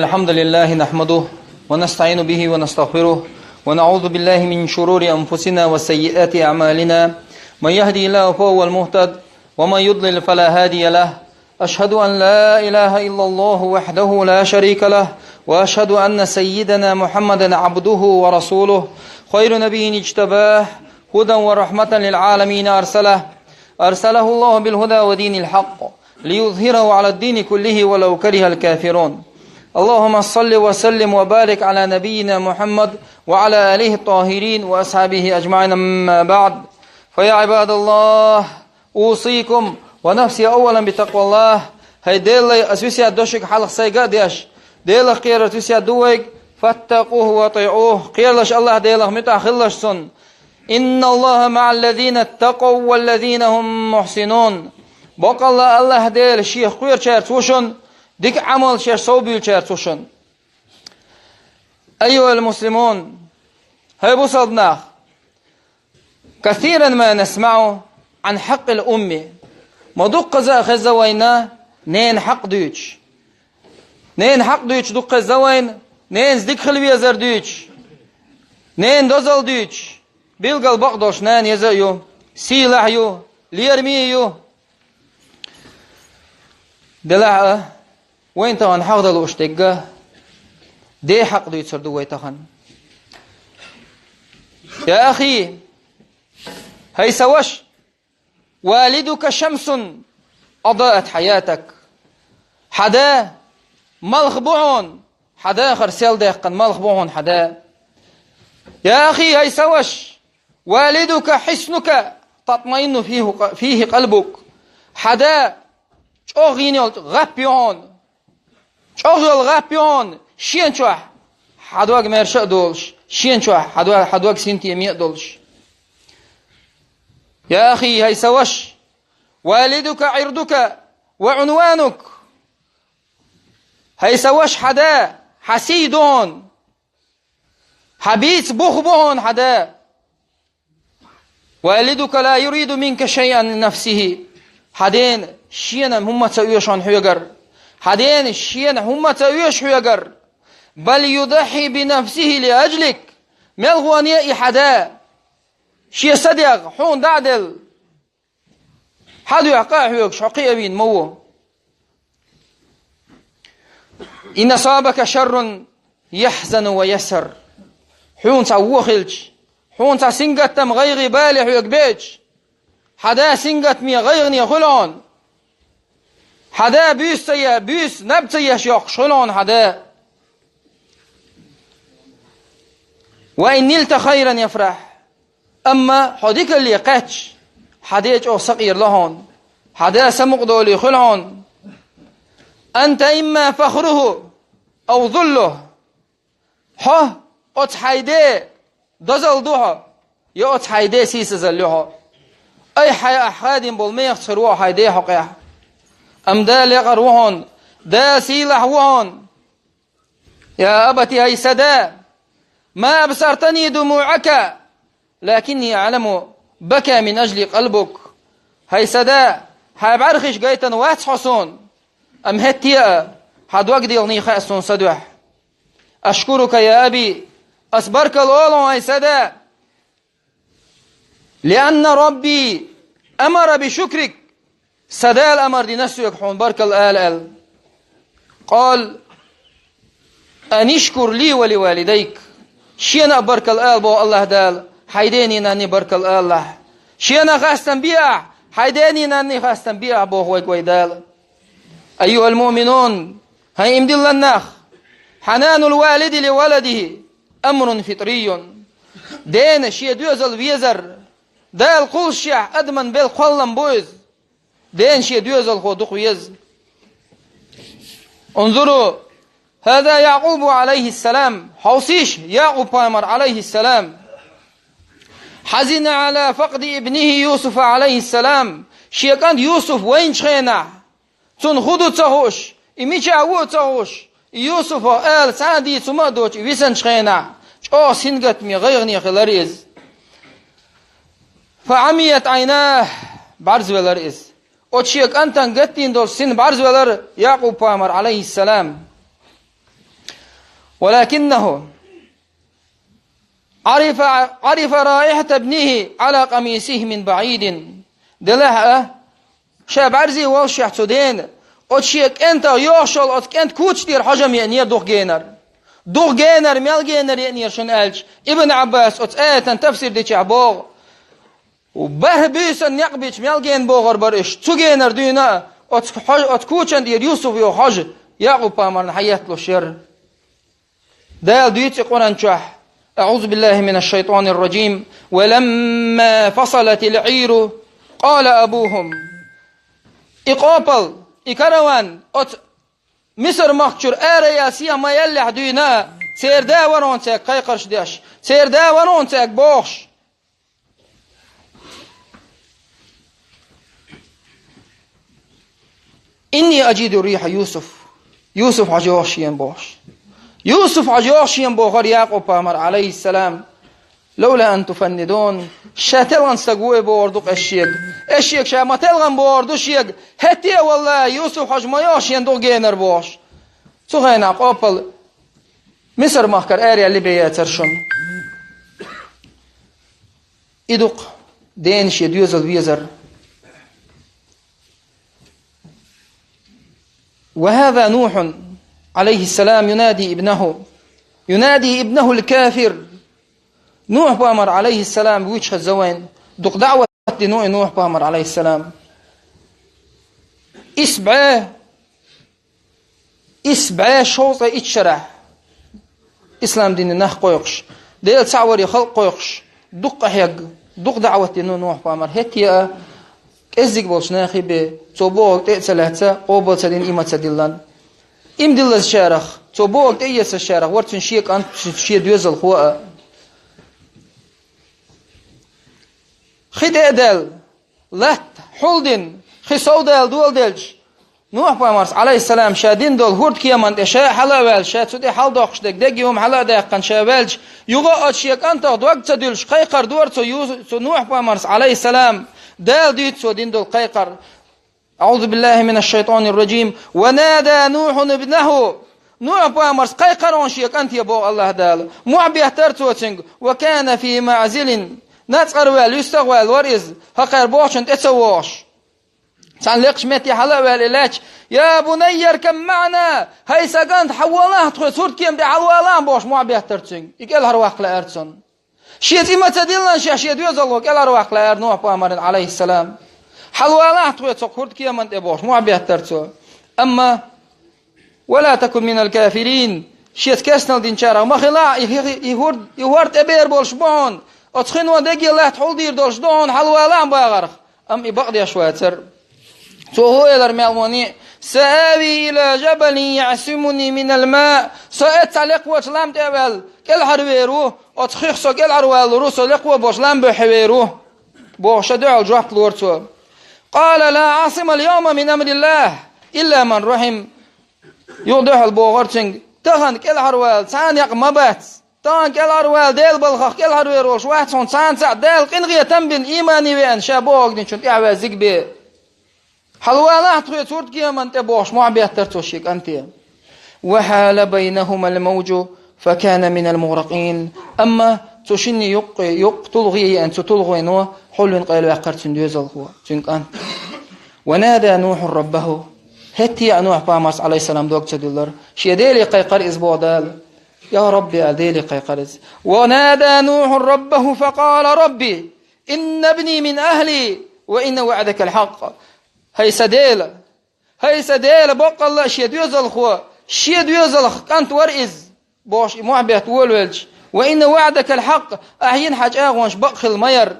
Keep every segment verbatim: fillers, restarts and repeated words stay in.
الحمد لله نحمده ونستعين به ونستغفره ونعوذ بالله من شرور أنفسنا وسيئات أعمالنا. من يهدي الله فهو المهتد ومن يضلل فلا هادي له. أشهد أن لا إله إلا الله وحده لا شريك له وأشهد أن سيدنا محمدا عبده ورسوله خير نبي اجتباه هدى ورحمة للعالمين أرسله. أرسله الله بالهدى ودين الحق ليظهره على الدين كله ولو كره الكافرون. اللهم صل وسلم وبارك على نبينا محمد وعلى آله الطاهرين وأصحابه أجمعين. أما بعد، فيا عباد الله، أوصيكم ونفسي أولا بتقوى الله. ХӀай Деллай, ас весет до шуга хьалха сайга а деш, Делах кхерар весет ду вайга, فاتقوه وأطيعوه, кхералаш АллахӀ Делах, муьтӀахь хилалаш Цунна. إن الله مع الذين اتقوا والذين هم محسنون. Бакъалла АллахӀ Дела Шех кхоьручаьрца ву шун, дика Ӏамал шаьш совбуьйлучаьрца ву шун. أيها المسلمون, хӀай бусалба нах, كثيرا ما نسمع عن حق الأم. Ма дуккхаза а хеза вайна ненан хьакъ дуьйцуш. Ненан хьакъ дуьйцуш дуккхаза вайна, ненас дика хила везар дуьйцуш, ненан дозалла дуьйцуш. Билггал бакъдолуш нана еза а ю, сийлахь а ю, лераме а ю. Делахь а, вайна тахана хьахда лууш дерг а, ден хьакъ дуьйцур ду вай тахана. يا أخي, хӀай сан ваша, والدك شمس أضاءت حياتك. Хьан да малх бу хьуна, хьан дахар сел даьккхина малх бу хьуна хьан да. يا أخي, хӀай сан ваша, والدك حصنك تطمئن فيه، فيه قلبك. Хьан да чӀогӀа йина йолу гӀап ю хьуна, чӀогӀа йолу гӀап ю хьуна шена чохь хьан дог маьрша а долуш, шена чохь хьан дог, хьан дог синтеме а долуш. يا أخي, хӀай сан ваша, والدك عرضك وعنوانك. ХӀай сан ваша, хьан да хьан сий ду хьуна, хьан бийца бух бу хьуна хьан да. والدك لا يريد منك شيئا لنفسه. Хьан дена шена хӀумма а ца оьшу хьоьгара. Хьан дена шена хӀумма а ца оьшу хьоьгара. بل يضحي بنفسه لأجلك. Мелхо а и хьан да шен са дегӀ хьуна дӀа а делла, хьан дуьхьа къа а хьоьгуш, хьо кхиавийна ма ву. إن أصابك شر يحزن ويسهر. Хьуна цхьа вон хилча, хьуна цхьа сингаттам, гӀайгӀа, бале хьоьга беача, хьан да сингаттаме, гӀайгӀане хуьлу хьуна. Хьан да буьйса ца е-, буьйса наб ца еш йоккхуш хуьлу хьуна хьан да. وإن نلت خيرا يفرح. Амма хьо дикалле кхаьчча, хьан ден чӀогӀа сакъерало хьуна, хьан да самукъадолий хуьлу хьуна. أنت إما فخره أو ذله. Хьо оцу хьайн ден дозалла ду хьо, я оцу хьайн ден сийсазалла ю хьо. Ай, хьайн ахь хадийна болу мехаца хир ву хьо хьайн ден хьокъехь. Амма Дала якъар ву хьуна, Дала сийлахь ву хьуна. يا أبت, хӀай сан да, ما أبصرتني دموعك، لكني أعلم بكى من أجل قلبك. ХӀай сан да, хьайн бӀаьрхиш гайтина вац хьо суна, амма хӀетте а хьан дог дилхина хаьа суна сан дуьхьа. أشكرك يا أبي, ас баркалла олу хьуна, хӀай сан да, لأن ربي أمر بشكرك. Сан Дала амар дина соьга хьуна баркалла ала аьлла. قال: أن اشكر لي ولوالديك. Шена а баркалла ала боху АллахӀ Дала, хьайн дений нанний баркалла алалахь. Шена а хастам бе ахь, хьайн дений нанний хастам бе ахь боху вайга вай Дала. أيها المؤمنون, хӀай иман диллина нах, حنان الوالد لولده أمر فطري. Дена шен доьзал везар Дала кхуллушехь адаман белла кхоллам бу иза. Дена шен доьзалхо дукха веза. انظروا، هذا يعقوب عليه السلام. Хьовсийша, Якъуб-пайхамар, عليه السلام. حزن على فقد ابنه يوسف عليه السلام. Шен кӀант Юсуф вайначу хенахь, цунна хӀун ду ца хууш, и мичахь ву а ца хууш, и Юсуфах ала цхьа а дийца хӀума а доцуш, и висинчу хенахь, чӀогӀа сингаттаме, гӀайгӀане хилара иза. فعميت عيناه, бӀаьрзавелара иза. Оцу шен кӀантана гатдина долу син бӀаьрзавелара Якъуб-пайхамар, عليه السلام. ولكنه عرف، عرف رائحة ابنه على قميصه من بعيد. Делахь а, ша бӀарзе воллушехь цу дена, оцу шен кӀентах йогӀуш йолу оцу кӀентан куча тӀера хьожа ма еанера дукха генара. Дукха генара, мел генара еанера шуна аьлча, Ибн Ӏаббас оцу аятан тафсир дечохь боху: бархӀ буьйсанна некъ бича мел гена богӀур бара уьш. Цу генара дуьйна а оцу хьо-, оцу кучан тӀера Юсуф йогӀу хьожа Якъуб-пайхамарна хьаетталуш яра. Дала дуьйцу и Къуръан чохь: أعوذ بالله من الشيطان الرجيم. ولما فصلت العير قال أبوهم. И къопал, и караван оцу Мисар-махкачуьра ара яла сехьа ма-яллехь дуьйна а, церан да вара хьуна цаьрга кхайкхарш деш, церан да вара хьуна цаьрга бохуш: إني أجد ريح يوسف. Юсуф хьожа йогӀуш шена бохуш. Юсуф хьожа йогӀуш шена бохура Якъуб-пайхамар, Ӏалайхиссалам. لولا أن تفندون. Ша телхина стаг ву и бохур ду-кх ас шега. Ас шега ша ма-телхина бохур ду шега. ХӀетте а, валлахӀи, Юсуф хьожа ма йогӀу шена дукха генара бохуш. Цу хенахь къопал Мисар-махкара ара яьлла бен яцара шуна. И ду-кх дена шен доьзал везар. وهذا نوح عليه السلام ينادي ابنه، ينادي ابنه الكافر. Нухь-пайхамар, Ӏалайхиссалам, вуьйцуш хеза вайна. Дукха даӀват дина ву и Нухь-пайхамар, Ӏалайхиссалам. Исс бӀе Исс бӀе шовзткъе итт шарахь ислам дине нах кхойкхуш, Делан цхьаъ варе халкъ кхойкхуш, дукха къахьегна, дукха даӀват дина ву Нухь-пайхамар. ХӀетте а кӀеззиг болчу нахе бен, цо бохург тӀе а ца лаьцна, къобал ца дина, и ма ца диллина. И ма диллазчарах, цо бохург тӀеэцначарах вара цуьнан шен кӀант, шен доьзалхо а. Хи тӀе а даьлла, латта хьулдина, хи сов дала доладелча, Нухь-пайхамарс, Ӏалайхиссалам, ша дина долу хӀордкеман тӀе ша а хьала а ваьлла, ша цу тӀе хьаладоккхуш дерг дегайо-м хьала а даьккхина ша ваьлча, юха а оцу шен кӀантах дог ца дуьллуш, кхайкхар дора цо Юсу-, цу Нухь-пайхамарс, Ӏалайхиссалам, Дала дуьйцу цо дина долу кхайкхар. أعوذ بالله من الشيطان الرجيم. ونادى نوح ابنه. Нухь-пайхамарс кхайкхара шен кӀанте боху АллахӀ Дала. Мохь беттара цо цуьнга. وكان في معزل. Нацкъарваьлла, юьстахваьлла вара иза, хӀокхара бохучунна тӀе ца вогӀуш. Цхьана лекхачу метте хьала а ваьлла и лаьтташ: «Я бунайя, иркаб маӀана! ХӀай сан кӀант, хьаволахьа тхоьца, хӀордкема тӀе хьалавалахьа», — бохуш, мохь беттара цуьнга. И кӀелхьарваккха лаьара цунна. Шеца и ма ца диллина, ша шен доьзалхо кӀелхьарваккха лаьара Нухь-пайхамарна, Ӏалайхиссалам. «Хьалавалахьа тхоьца хӀокху хӀордкеман тӀе», — бохуш, мохь беттара цо. Амма «ولا تكن من الكافرين». Шеца керстанал динчарах ма хилахь, и, и, и хӀор-, и хӀорд тӀебер болуш бу хьуна, оцу хино дерриге латта хьулдийр долуш ду хьуна, хьалавалахьа бахарх. Амма и бакъдеш вацара. Цо хӀун элира мел вуьйцу: «سآوي إلى جبل يعصمني من الماء». Со эццахь лекхочу лам тӀе а ваьлла, кӀелхьарвер ву, оцу хих со кӀелхьарвалалур ву, со лекхо болчу лам буьххье вер ву, бохуш, дуьхьал жоп лора цо. «قال لا عاصم اليوم من أمر الله إلا من رحم». Юха дуьхьал бохура цуьнга: «Тахана кӀелхьарвала цхьа а некъ ма бац. Тахана кӀелхьарвала, Делан балхах кӀелхьарвер волуш вац хьуна цхьана а цхьаъ, Дала къинхетам бина, иймане веана, ша бохург динчунна тӀаьхьаваьззиг бен. Хьалавалахьа тхоьца хӀордкеман тӀе», — бохуш, мохь беттара цо шен кӀанте. «وحال بينهما الموج فكان من المغرقين». Амма цу шинна юккъе, юккъе тулгӀе еана, цу тулгӀено хьулвина къайлаваьккхара цуьнан доьзалхо, цуьнан кӀант. «ونادى نوح ربه». ХӀетте а Нухь-пайхамарс, Ӏалайхиссалам, дог ца дуьллура. Шен Деле кхайкхара иза, боху Дала. «Я Рабби», — аьлла, Деле кхайкхара иза. «ونادى نوح ربه فقال رب إن ابني من أهلي وإن وعدك الحق». «ХӀай сан Дела, хӀай сан Дела, баккъалла а шен доьзалхо, шен доьзалх кӀант вара иза», — бохуш, и мохь бетта волавелча. «وإن وعدك الحق», ахь йина хьан чӀагӀонаш бакъ хилла ма яра.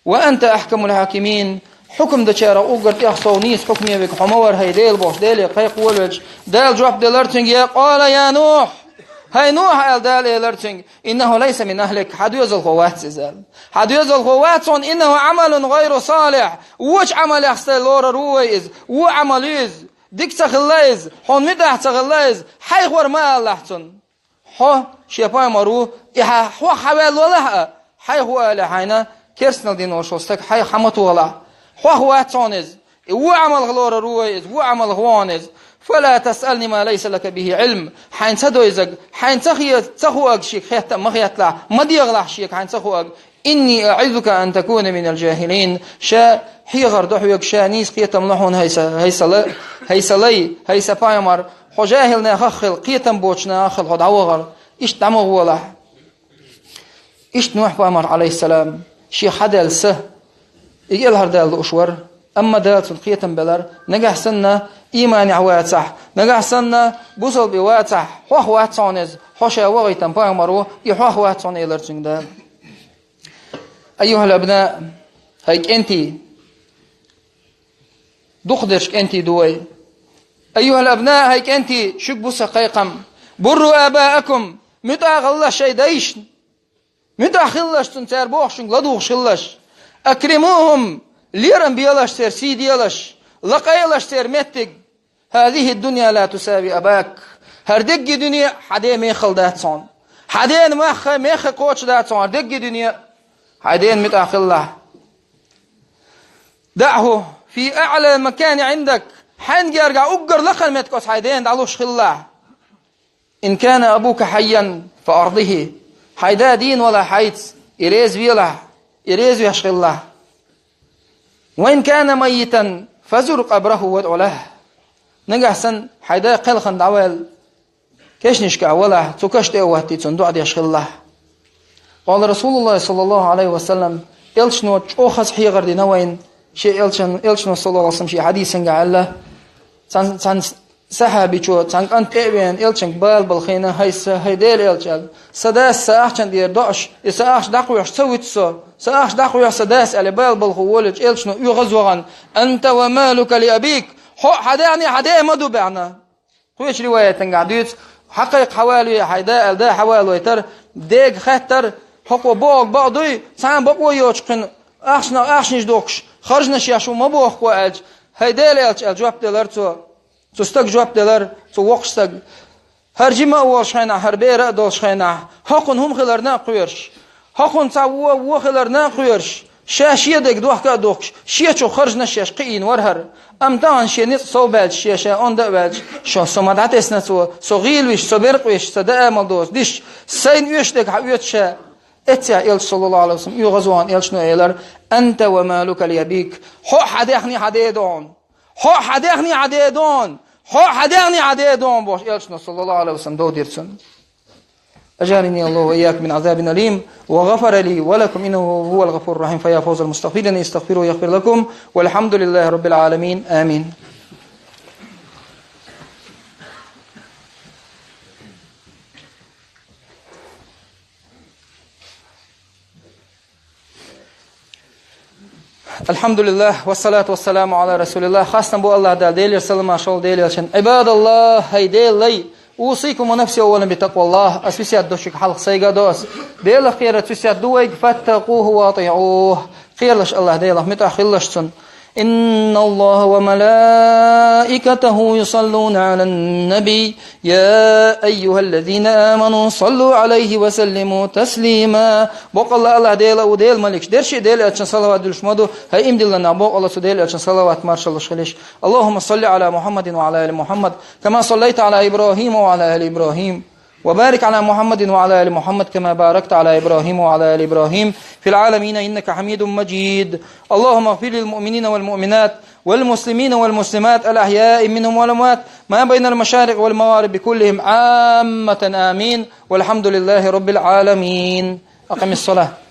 «وأنت أحكم الحاكمين». Хьукам дечарах уггар тӀех сов нийса хьукме верг хьо ма вара, хӀай Дела, бохуш, Деле кхайкха волавелча, Дала жоп делара цуьнга: «قال يا نوح». «ХӀай Нухь», — аьлла, Дала элара цуьнга, «إنه ليس من أهلك». Хьан доьзалхо вац иза, аьлла. Хьан доьзалхо вац хьуна, «إنه عمل غير صالح». Вочу Ӏамалех стай лорур ву вай иза. Вон Ӏамал ю иза. Дика ца хилла иза. Хьуна муьтӀахь ца хилла иза. Хьайх вара ма алалахь цунна. Хьо шен пайхамар ву, и хьа-, хьох хьаваьлла валахь а, хьайх ву алий хьайна, керстанал дина волуш волу стаг хьайх хьа ма тухалахь. Хьох вац хьуна иза. И вон Ӏамалх лорур ву вай иза, вон Ӏамалх ву хьуна иза. فلا تسألني ما ليس لك به علم. Хьайна ца дойзаг, хьайна ца хе-, ца хуаг шега хетта а ма хетталахь, ма дехалахь шега хьайна ца хуаг. إني أعظك أن تكون من الجاهلين. Ша хьехар ду хьоьга, ша нийса кхетам лу хьуна, хӀай са, хӀай са ла-, хӀай са лай, хӀай са пайхамар, хьо жахӀил нахах хила, кхетам боцу нахах хила хьо дӀавахар. Иштта дӀа ма гӀолахь. Иштта Нухь пайхамар, Ӏалайхиссалам, шен хьадаьлла са, и кӀелхьардаьлла лууш вара. Амма Дала цунна кхетам белара, нагахь санна ийманехь вацахь, нагахь санна бусалба вацахь, хьох вац хьуна иза, хьо ша вахийтина пайхамар ву, и хьох вац хьуна, элира цуьнга Дала. أيها الأبناء, хӀай кӀентий, дукхахдерш кӀентий ду вай. أيها الأبناء, хӀай кӀентий, шуьга бу сан кхайкхам. بروا آباءكم, муьтӀахь хилалаш шайн дайшна. МуьтӀахь хилалаш цунна, цара бохучуьнга ладугӀуш хилалаш. أكرموهم, лерам белаш церан, сий делаш, лакхайалаш церан меттиг. هذه الدنيا لا تساوي أباك. ХӀара дерриге дуьне хьан ден мехала дац хьуна. Хьан дена мах, мех кхочуш дац хьуна хӀара дерриге дуьне. Хьайн дена муьтӀахь хилалахь. دعه في أعلى مكان عندك. Хьайна гергахь уггар лакхара меттиг оцу хьайн дена дӀалуш хилалахь. إن كان أبوك حيا فأرضه. Хьайн да дийна валахь хьайца, и реза велахь, и реза веш хилалахь. وإن كان ميتا فزر قبره وادع له. Нагахь санна хьайн да кхелхина дӀаваьлла, кешнашкахь валахь, цу каша тӀе а хӀоттий, цунна доӀа деш хилалахь. قال رسول الله صلى الله عليه وسلم, элчано чӀогӀа хаза хьехар дина вайна, шен элчан-, элчано, саллаллаху Ӏалайхи ва саллам, шен хьадисангахь аьлла, цхьана, цхьана сахьабичо, цхьана кӀант тӀе а веана, элчанга бала бала хиъна, хӀай са, хӀай Делан элча, аьлла, сан дас сан ахчанна тӀера доӀуш, и сан ахча дӀакхоьхьуш ца вуьту со, сан ахча дӀакхоьхьу сан дас, аьлла, бала бала хӀу волчу элчано оьгӀазвахана, أنت ومالك لأبيك, хьо а хьан ден а, хьан ден а ма ду баьхна. Кхечу риваятангахь дуьйцу, хьан кхайкха хьан валаве хьайн да аьлла, да хьан валавайтара, дега хаьттара, хӀокхо бохург бакъ дуй, цхьана бакъо йоцуш кхин ахчанах ахчанаш дохкуш, харжанаш еш ву ма боху хӀокхо аьлча, хӀай Делан элча аьлла жоп делара цо. Цу стага жоп делара, цу воккхачу стага. ХӀара жима а волуш хенахь, хӀара бер а долуш хенахь, хӀокхунна хӀума хиларна а кхоьруш, хӀокхунна цхьа вон, вон хиларна а кхоьруш, ша шен дерг дохка а дохкуш, шечух харжанаш еш кхиийна вара хӀара. Амма тахана шен ницкъ сов баьлча, шен ша онда а ваьлча, шо со ма дӀатесна цо, со гӀийла виш, со беркъа виш, сан даа мал доцу диш, сайна оьшург хьан оьцу ша. Эццехь элча, саллаллаху Ӏалайхи ва саллам, оьгӀазвахана элчано элира: أنت ومالك لأبيك. Хьо а хьан ден а хьан ден а ду хьуна. Хьо а хьан ден а хьан ден а ду хьуна. Хьо а хьан ден а хьан ден а ду хьуна, бохуш, элчано, саллаллаху Ӏалайхи ва саллам, дов дира цунна. أجارني الله وإياكم من عذاب أليم وغفر لي ولكم إنه هو الغفور الرحيم. فيا فوز المستغفرين، استغفروه يغفر لكم. والحمد لله رب العالمين. آمين. الحمد لله والصلاة والسلام على رسول الله. Хастам бу АллахӀ Далла, Делера салам-маршалла Делан элчанна. عباد الله, хӀай Делан лай, أوصيكم ونفسي أولا بتقوى الله. Ас весет до шуьга, хьалха сайга а до ас. Делах кхерарца весет ду вайга, فاتقوه وأطيعوه. Кхералаш АллахӀ Делах, муьтӀахь хилалаш Цунна. إن الله وملائكته يصلون على النبي يا أيها الذين آمنوا صلوا عليه وسلموا تسليما. Боккъалла АллахӀ Дела а ву, Делан маликаш дерриш а Делан элчанна салават дуьллуш ма ду, хӀай иман диллина нах, боккъалла цу Делан элчанна салават-маршаллаш хуьлийла. اللهم صل على محمد وعلى آل محمد كما صليت على إبراهيم وعلى آل إبراهيم وبارك على محمد وعلى آل محمد كما باركت على إبراهيم وعلى آل إبراهيم في العالمين إنك حميد مجيد. اللهم اغفر للمؤمنين والمؤمنات والمسلمين والمسلمات الأحياء منهم والأموات ما بين المشارق والمغارب كلهم عامة آمين. والحمد لله رب العالمين. أقم الصلاة.